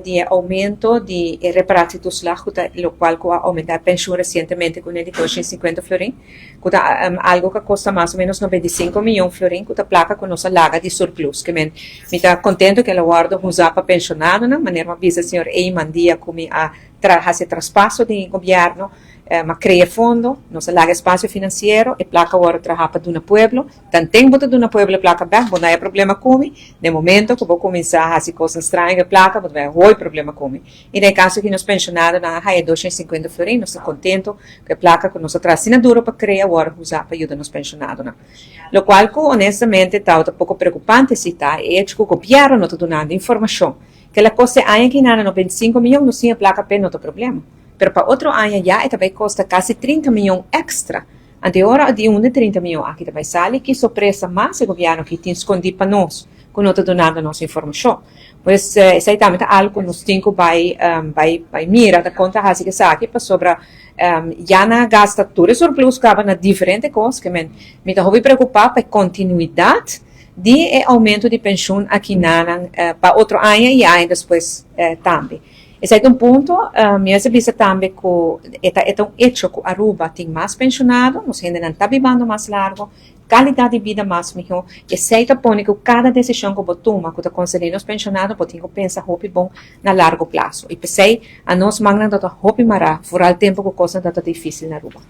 Di e aumento di e reparatietoeslag cu ta locual cu a aumenta e pensioen recientemente cu ne di 250 florin, cu ta algo cu a costa mas o menos 95 miyon florin, cu ta placa cu nos a laga di surplus. Ke men mi ta contento cu el a wordo usa pa pensionadonan, manera m'a bisa señor Eman dia cu mi a haci traspaso di gobierno, m'a crea fondo, nos a laga espacio financiero, e placa a wordo traha pa duna pueblo. Tanten bo ta duna pueblo placa bek, bo no haya problema cu mi. Den momento cu bo cuminsa haci cos straño cu e placa, bo ta bay hoy problema cu mi. Y den caso cu nos pensionadonan a haya 250 florin, nos ta contento cu e placa cu nos a traha asina duro pa crea awor usa pa yuda nos pensionadonan. Locual cu honestamente ta poco preocupante si ta e hecho cu gobierno no ta dunando informacion. Cu el a costa e aña aki na 95 miyon, no tin placa pe no ta problema. Pero pa otro aña ya e ta bay costa casi 30 miyon extra. Anto ora di unda 30 miyon aki ta bay sali, ki sorpresa mas e gobierno aki tin scondi pa nos, cu no ta dunando nos informacion? Pues esey tambe ta algo cu nos tin cu bay mira, ta con ta haci esaki, pasobra ya nan a gasta tur e surplus caba na diferente cos, ke men mi ta hopi preocupa pa continuidad di e aumento di pensioen aki na pa otro aña y aña despues tambe. Esey ta un punto. Mi a bisa tambe cu e ta un hecho cu Aruba tin mas pensionado, nos hendenan ta bibando mas largo, calidad di bida mas miho. Esey ta pone cu cada decision cu bo tuma, cu ta concerni nos pensionado, bo tin cu pensa hopi bon na largo plazo. Y p'esey, nos mannan ta hopi mara, vooral tempo cu cos ta dificil na Aruba.